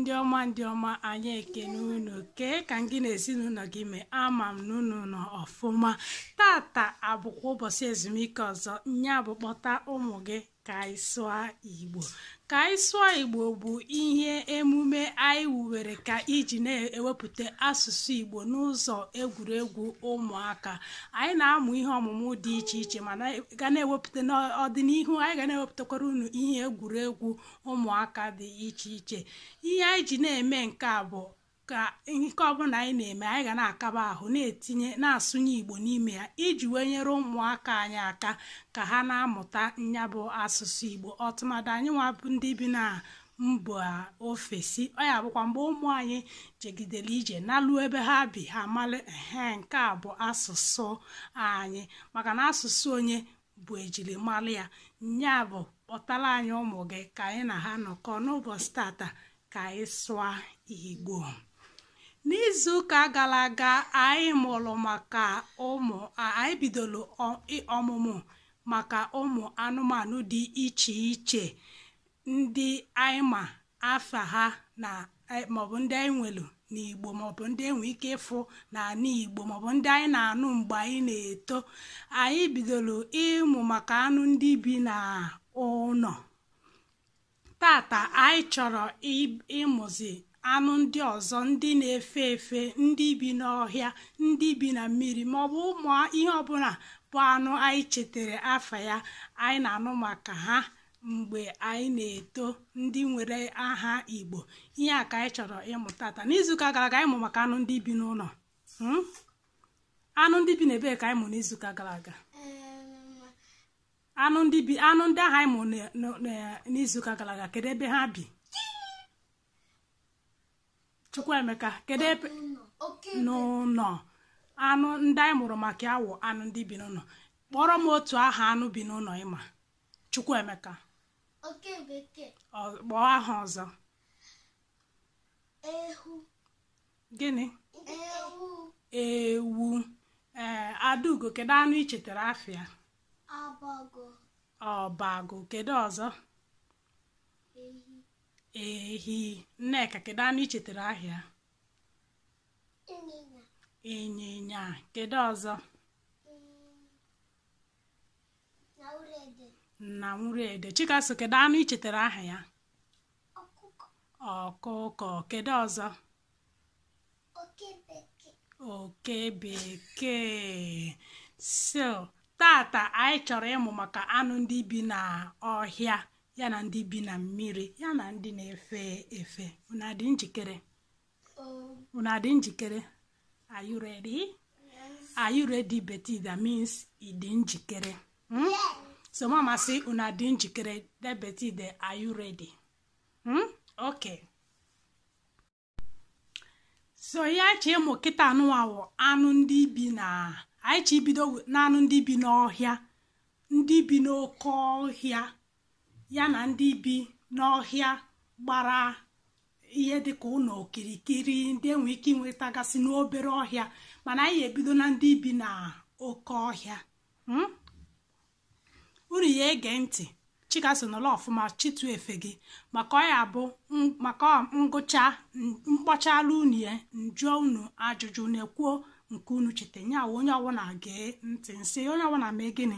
Ndị ọma, ndị ọma, anyị ekene unu. Kee ka gị na ezinụlọ gị mee? Ama m na unu nọ ọfụma. Tata abụkwa ụbọchị ezumike ọzọ. Nya bụ kpọta ụmụ gị ka anyị sụọ Igbo. Ka anyị sụọ Igbo bụ ihe emume anyị wuwere ka iji na-ewepụta asụsụ Igbo n'ụzọ egwuregwu ụmụaka. Anyị na-amụ ihe ọmụmụ dị iche iche, mana ga na-ewepụta n'ọdịnihu, anyị ga na-ewepụtakwara unu ihe egwuregwu ụmụaka dị iche iche. Ihe anyị ji na-eme nke a bụ ka nke ọbụla anyị na-eme, anyị ga na-akaba ahụ na-etinye, na-asụnye Igbo n'ime ya, iji wee nyere ụmụaka anyị aka ka ha na-amụta nya bụ asụsụ Igbo. Ọtụmadụ anyị nwa bụ ndị bi na mba ofesi, ọ ya bụkwa mgbe ụmụ anyị jegidere ije naluo ebe ha bi, ha mara ehe nke a bụ asụsụ anyị, maka na asụsụ onye bụ ejirimara ya. Nya bụ kpọtara anyị ụmụ gị ka anyị na ha nọkọ n'ụbọchị tata ka anyị sụọ Igbo. N'izuụka gara aga, anyị mụrụ maka ụmụ, anyị bidoro ọmụmụ maka ụmụ anụmanụ dị iche iche ndị anyị ma afa ha na maọbụ ndị anyị nwere n'Igbo, maọbụ ndị enwe ike ịfụ n'ala Igbo, maọbụ ndị anyị na-anụ mgbe anyị na-eto. Anyị bidoro ịmụ maka anụ ndị bi n'ụlọ. Tata anyị chọrọ ịmụzi anụ ndị ọzọ, ndị na-efe efe, ndị bi n'ọhịa, ndị bi na mmiri, maọbụ ụmụ ihe ọbụla bụ anụ anyị chetara afa ya anyị na-anụ maka ha mgbe anyị na-eto, ndị nwere aha Igbo. Ihe a ka anyị chọrọ ịmụ tata. N'izuụka gara aga, anyị mụ maka anụ ndị bi n'ụlọ. Anụ ndị bi n'ebee ka anyị mụ n'izuụka gara aga? Anụ ndị bi, anụ ndị ahụ anyị mụ n'izuụka gara aga, kedu ebe ha bi? Chukwuemeka, kedu ebe? N'ụlọ. Anụ ndị anyị mụrụ maka ya wụ anụ ndị bi n'ụlọ. Kpọrọ m otu aha anụ bi n'ụlọ ịma. Chukwuemeka. Oke bekee. Kpọọ aha ọzọ. Ewu. Gịnị? Ewu. Ewu. Ee, Adaugo, kedu anụ ị chetara afịa? Ọbọgwụ. Ọbọgwụ. Kedu ọzọ? Ehi. Ehi. Nneka, kedu anụ ị chetara ahịa? Ịnyịnya. Ịnyịnya. Kedu ọzọ? Nawurede. Nnawurede. Chikaso, kedu anụ ị chetara aha ya? Ọkụkọ. Ọkụkọ. Kedu ọzọ? Oke bekee. Oke bekee. So tata anyị chọrọ ịmụ maka anụ ndị bi n'ọhịa, ya na ndị bi na mmiri, ya na ndị na-efe efe. Unu adị njikere? Unu adị njikere? Are you ready? Yes. Are you ready, Betty? That means ị dị njikere. Yes. So mama sị unu adị njikere, that Betty de, are you ready? Okay. So ihe anyị chọ ịmụ kịta anụnwa wụ anụ ndị bi na, anyị chọ ibido n'anụ ndị bi n'ọhịa, ndị bi n'oke ọhịa, ya na ndị bi n'ọhịa gbara ihe dịka ụlọ okirikiri, ndị enwe ike inwetagasị n'obere ọhịa, mana anyị ebido na ndị bi na oke ọhịa. Unu ya ege ntị. Chikaso nọrọ ọfụma, chitu efe gị, maka ọ ya bụ maka ngụcha mkpọchala unu ya, njụọ unu ajụjụ na-ekwuo nke unu cheta. Nya onye ọbụla gee ntị, nsị onye ọbụla mee gịnị?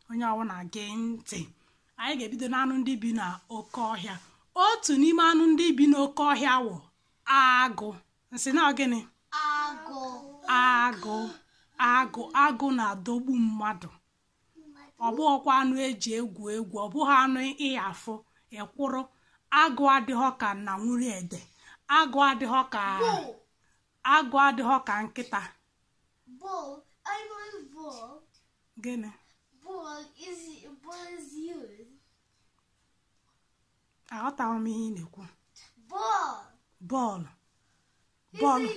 Onye ọbụla gee ntị. Anyị ga-ebido n'anụ ndị bi n'oke ọhịa. Otu n'ime anụ ndị bi n'oke ọhịa wụ agụ. Nsị na gịnị? Agụ. Agụ. Agụ. Agụ na-adọgbu mmadụ. Ọ bụghịkwa anụ eji egwu egwu, ọ bụghị anụ ịyafụ ịkwụrụ. Agụ adịghọ ka nnanwụrụede. Agụ adịghọ ka, agụ adịghọ ka nkịta. Ball. I know ball. Gịnị? Ball is, ball is used. Aghọtaghị m ihe ị na-ekwu. Ball. Bọọlụ. Bọọlụ.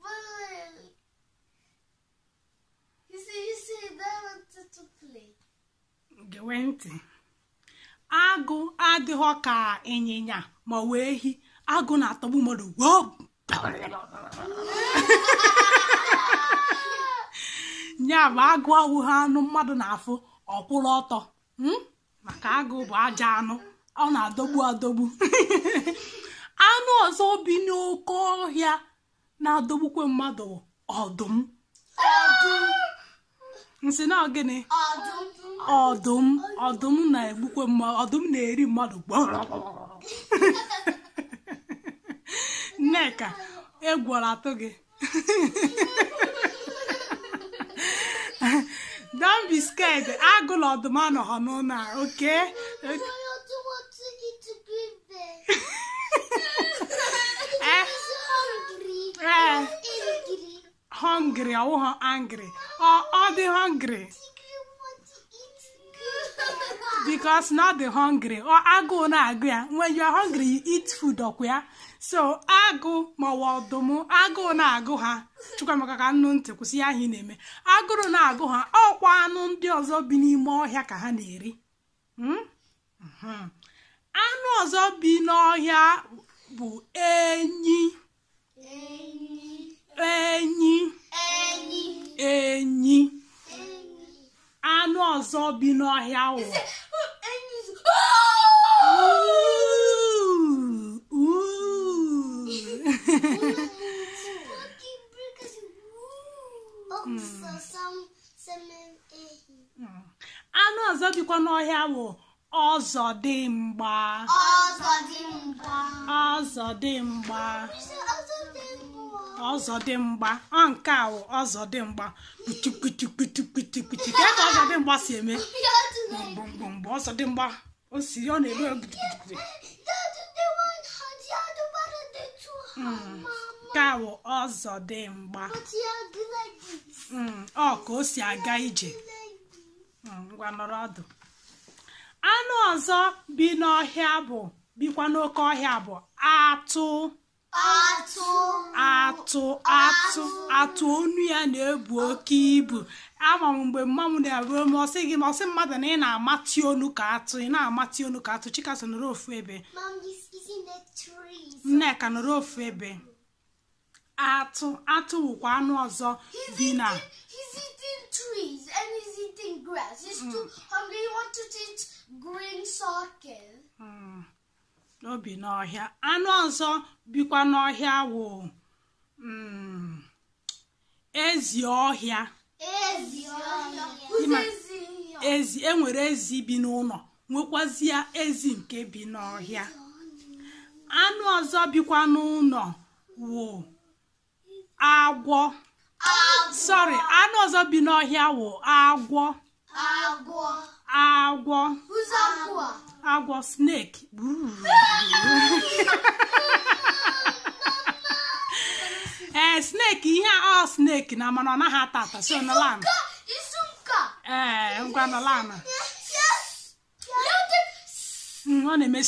Ball. You see that wanted to play. Gewe ntị. Agụ adịghọ ka ịnyịnya ma ọ wee ehi. Agụ na-atọgbu mmadụ. Woo! Nya bụ agụ awụghị anụ mmadụ na-afụ ọkwụrụ ọtọ. Maka agụ bụ ajọ anụ, ọ na-adọgbu adọgbu. Anụ na-adọgbukwe mmadụ ọdụm. Nsị na gịnị? Ọdụm. Ọdụm na-egbukwe mmadụ, ọdụm na-eri mmadụ. Nneka, egwu atụ gị. Don't be scared. Agụ na ọdụm anọghọ n'ụlọ a, okay? Hungry, ọ angry. Ọ dị hungry. Because not the hungry. Ọ agụụ na-agụ ya. When you are hungry, you eat food ọkwa ya. So agụ ma ọ ọdụm, agụụ na-agụ ha. Chukwuemeka ka nnu ntị kwụsị ya ahụ ị na-eme. Agụrụ na-agụ ha, ọkwa anụ ndị ọzọ bi n'ime ọhịa ka ha na-eri. Anụ ọzọ bi n'ọhịa bụ enyi. Enyi. Enyi. Anụ ọzọ bi n'ọhịa wụ anụ ọzọ bikwa n'ọhịa wụ ọzọdimgba. Ọzọdimgba. Ọzọdimgba. Ọ nke a wụ ọzọdimgba. Kputukputukputukputukputu. Ka ka ọzọdimgba si eme? Gbomgbomgbom. Ọzọdimgba. O si ọ na-eme gbutukputu. Nke a wụ ọzọdimgba. Ọ ka o si aga ije. Ngwa nọrọ ọdụ. Anụ ọzọ bi n'ọhịa bụ bikwa n'oke ọhịa bụ atụ. Atụ. Atụ. Atụ onu ya na-ebu oke ibu. Ama m mgbe mma m na-abụ m ọsị gị ma ọsị mmadụ na ị na-amati onu ka atụ, ị na-amati onu ka atụ. Chikaso nọrọ ofu ebe. Nneka nọrọ ofu ebe. Atụ. Atụ wụkwa anụ ọzọ bi na He's eating trees and he's eating grass. He's too hungry. He wants to eat green socket. O bi n'ọhịa. Anụ ọzọ bikwa n'ọhịa wụ ezi ọhịa. Ezi, enwere ezi bi n'ụlọ, nwekwazie ezi nke bi n'ọhịa. Anụ ọzọ bikwa n'ụlọ wụ agwọ. Sorry, anụ ọzọ bi n'ọhịa wụ agwọ. Agwọ. Agwọ snake. Ee, snake ihe a ọ snake na mana ọ naghị ata ata, so nọla ana. Ee, ngwa nọla ana. Ọ na-eme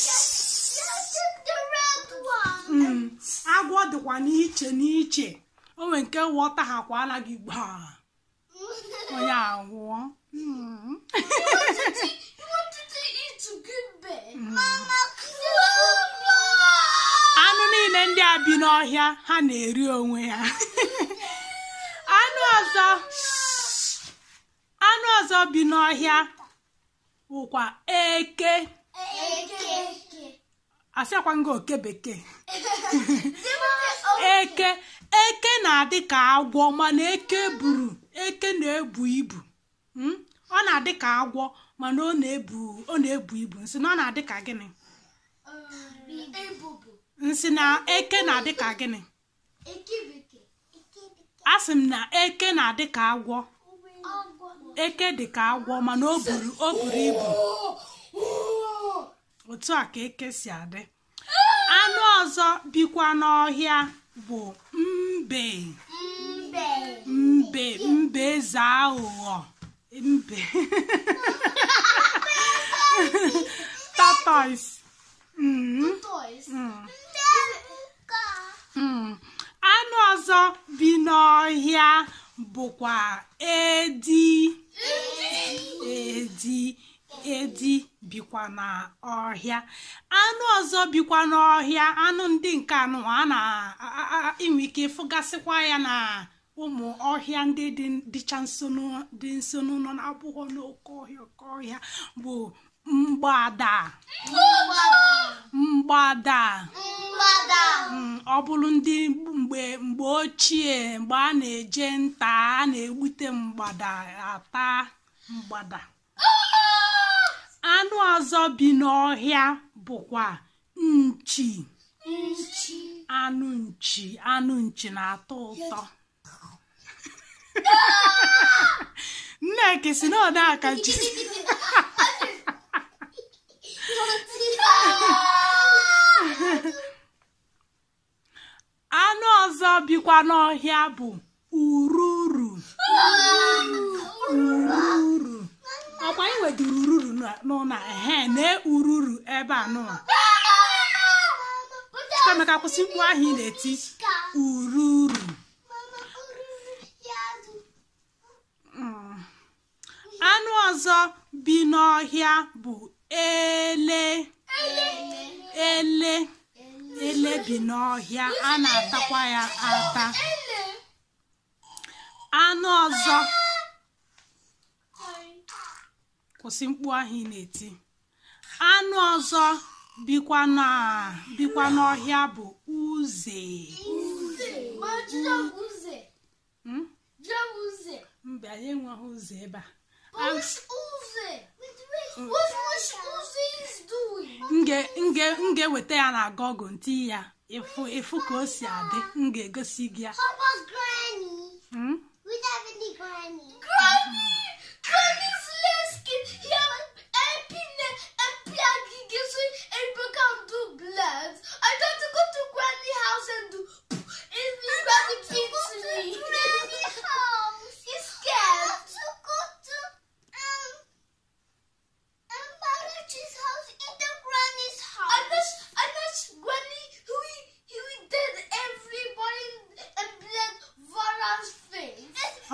agwọ dịkwa n'iche n'iche. O nwere nke wọta ha kwa anaghị gbaa onye anwụọ. Anụ niile ndị a bi n'ọhịa ha na-eri onwe ha. Anụ ọzọ bi n'ọhịa bụkwa eke. Asịakwa nga oke bekee. Eke. Eke na-adị ka agwọ mana eke buru, eke na-ebu ibu. Ọ na-adị ka agwọ mana ọ na-ebu ibu. Nsị na ọ na-adị ka gịnị? Nsị na eke na-adị ka gịnị? Asị m na eke na-adị ka agwọ. Eke dị ka agwọ mana o buru ibu. Otu a ka eke si adị. Anụ ọzọ bikwa n'ọhịa bụ mbe. Mbe. Mbe eze aghụghọ. Mbe. Tortoise. Anụ ọzọ bi n'ọhịa bụkwa edi. Edi. Edi bikwa n'ọhịa. Anụ ọzọ bikwa n'ọhịa, anụ ndị nke anụ a na-enwe ike ịfụgasịkwa ya na ụmụ ọhịa ndị dịcha nso dị nso n'ụlọ na-abụghọ n'oke ọhịa oke ọhịa bụ Mgbada. Mgbada. Ọ bụrụ ndị mgbe ochie, mgbe a na-eje nta, a na-egbute mgbada ata mgbada. Anụ ọzọ bi n'ọhịa bụkwa nchi. Anụ nchi, anụ nchi na-atọ ụtọ. Nneka si na ọ na-aka nchi. Anụ ọzọ bikwa n'ọhịa bụ ururu. Ururu. Ọkwa anyị nwetara ururu n'ụlọ ehe na ururu ebe a nụwa. Chukwuemeka, kwụsị mkpu ahụ ị na-eti. Ururu. Anụ ọzọ bi n'ọhịa bụ ele. Ele. Ele bi n'ọhịa, a na-atakwa ya ata. Anụ ọzọ, kwụsị mkpu ahụ ị na-eti. Anụ ọzọ bikwa n'ọhịa bụ uze. Mba, anyị enweghị uze ebe a. M ga-eweta ya na Google nti ya ịfụ ka o si adị. M ga-egosi gị ya.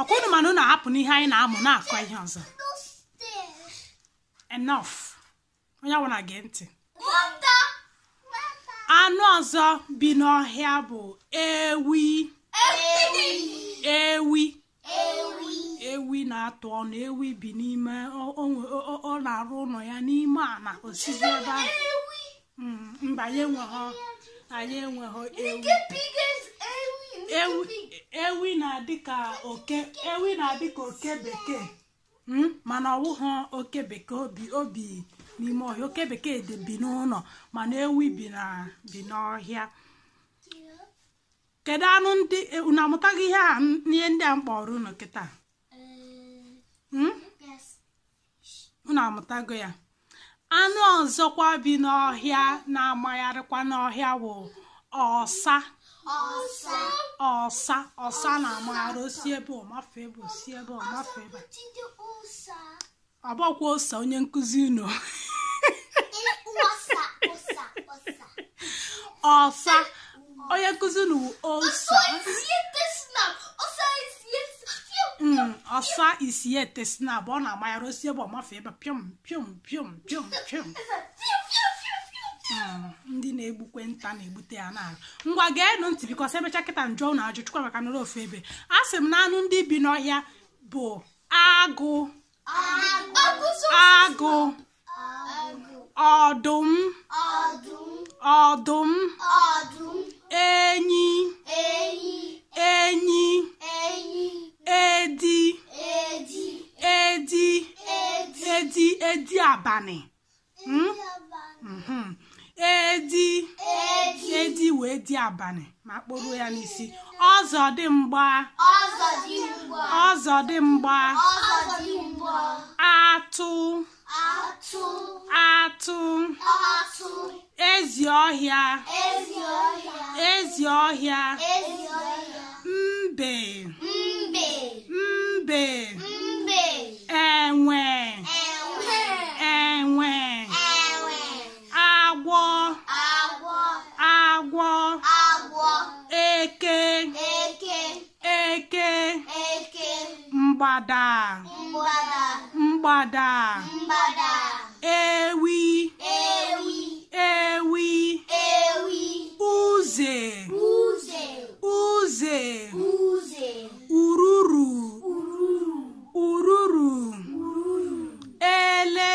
Ọkwa unu mana unu ahapụ n'ihe anyị na-amụ na-akọ ihe ọzọ. Enough. Onye ọbụla gee ntị. Anụ ọzọ bi n'ọhịa bụ ewi. Ewi. Ewi na-atụ ọnụ. Ewi bi n'ime, ọ na-arụ ụlọ ya n'ime ala osisi ebe ahụ. Mba, anyị enweghị ewi. Ewi na-adị ka oke, ewi na-adị ka oke bekee, mana ọ wụghị oke bekee. Obi n'ime ọhịa. Oke bekee dị bi n'ụlọ, mana ewi bi n'ọhịa. Kedu anụ ndị unu amụtaghị ihe a, ihe ndị a m kpọrọ unu kịta? Unu amụtago ya. Anụ ọzọkwa bi n'ọhịa na-amagharịkwa n'ọhịa bụ ọsa. Ọsa. Ọsa na-amagharị osi ebe ọmafe ebe osi ebe ọmafe ebe. Ọ bụkwa ọsa onye nkụzi unu. Ọsa onye nkụzi unu ọsa. Ọsa isi ete snap, ọ na-amagharị osi ebe ọmafe ebe pịọm pịọm pịọm pịọm pịọm. Ndị na-egbukwe nta na-egbute ya n'ala. Ngwa geenụ ntị, bikọs emecha kịta njọ na ajụ. Chukwuemeka nụrụ ofu ebe. A sị m na anụ ndị bi n'ọhịa bụ agụ, agụ, ọdụm, ọdụm, enyi, enyi, edi, edi, edi, edi abalị, edi, edi wee di abalị ma kpọrọ ya n'isi. Ọzọdimgba, ọzọdimgba, atụ, atụ, ezi ọhịa, ezi ọhịa, mbe, mbe, enwe, enwe, agwọ, agwọ, eke, eke, mgbada, mgbada, ewi, ewi, uze, uze, ururu, ururu, ele,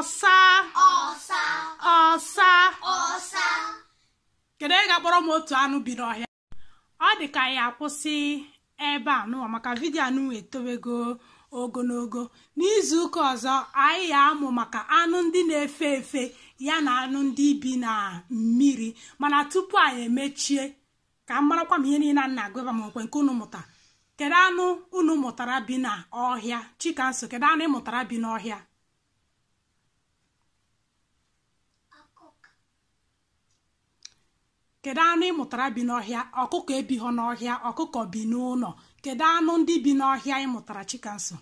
Ọsa. Ọsa. Ọsa. Ọsa. Kedu onye ga-akpọrọ m otu anụ bi n'ọhịa? Ọ dị ka ya akwụsị ebe a nụwa maka vidiyo anụ etowego ogologo. N'izu ụka ọzọ anyị ya-amụ maka anụ ndị na-efe efe ya na anụ ndị bi na mmiri. Mana tupu anyị emechie, ka m marakwa m ihe niile a na-agụ ebe ma nkwe nke unu mụta. Kedu anụ unu mụtara bi na ọhịa? Chikanso, kedu anụ ị mụtara bi n'ọhịa? Kedu anụ ị mụtara bi n'ọhịa? Ọkụkọ ebighọ n'ọhịa, ọkụkọ bi n'ụlọ. Kedu anụ ndị bi n'ọhịa ị mụtara, Chikanso?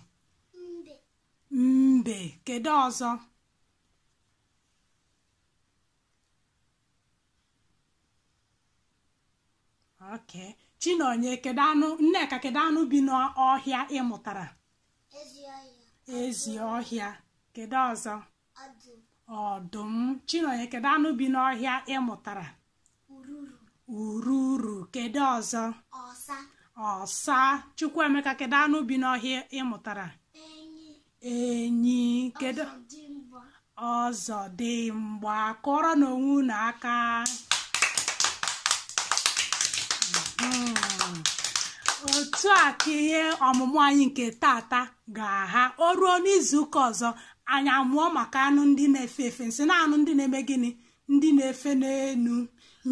Mbe. Mbe. Kedu ọzọ? Okay. Chinonye, kedu anụ? Nneka, kedu anụ bi n'ọhịa ị mụtara? Ezi ọhịa. Ezi ọhịa. Kedu ọzọ? Ọdụm. Ọdụm. Chinonye, kedu anụ bi n'ọhịa ị mụtara? Ururu. Ururu. Kedu ọzọ? Ọsa. Ọsa. Chukwuemeka, kedu anụ bi n'ọhịa ị mụtara? Enyi. Enyi. Kedu? Ọzọdimgba. Ọzọdimgba. Kụọrọ n'onwe unu aka. Otu a ka ihe ọmụmụ anyị nke tata ga-aha. O ruo n'izuụka ọzọ anyị amụọ maka anụ ndị na-efe efe, nsị na anụ ndị na-eme gịnị? Ndị na-efe n'elu,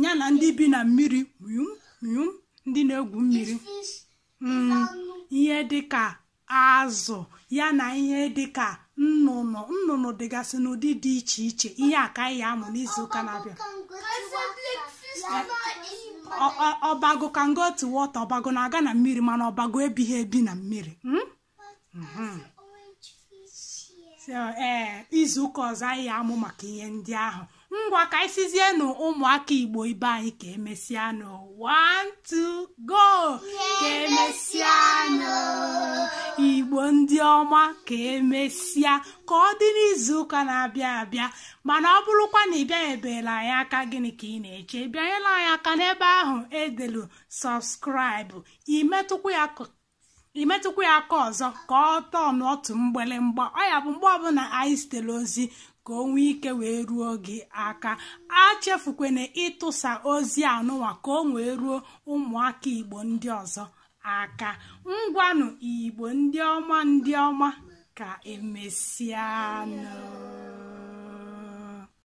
ya na ndị bi na mmiri, myum myum, ndị na-egwu mmiri. Fish. Anụ. Ihe dịka azụ ya na ihe dịka nnụnụ. Nnụnụ dịgasị n'ụdị dị iche iche. Ihe a ka anyị amụ n'izuụka na-abịa. Ọbago can go to water. Ọbago na-aga na mmiri, mana ọbago ebighị ebi na mmiri. So, izu ụka ọzọ anyị amụ maka ihe ndị ahụ. Ngwa, ka anyị sizienụ ụmụaka Igbo ibe anyị ka emesịanụ. 1 2 go! Ka emesịanụ Igbo ndị ọma, ka emesịa, ka ọ dị n'izu ụka na-abịa abịa. Mana ọ bụrụkwa na ị bịanyebela anyị aka, gịnị ka ị na-eche? Bịanyela anyị aka n'ebe ahụ edelu sọbskraịbụ, imetụkwa ya aka ọzọ ka ọ tọọ n'otu mgbịlịmgba. Ọ ya bụ mgbe ọbụla anyị zitere ozi ka o nwee ike wee ruo gị aka. Achefukwana ịtụsa ozi anụnwa ka o wee ruo ụmụaka Igbo ndị ọzọ aka. Ngwanụ Igbo ndị ọma, ndị ọma, ka emesịanụ.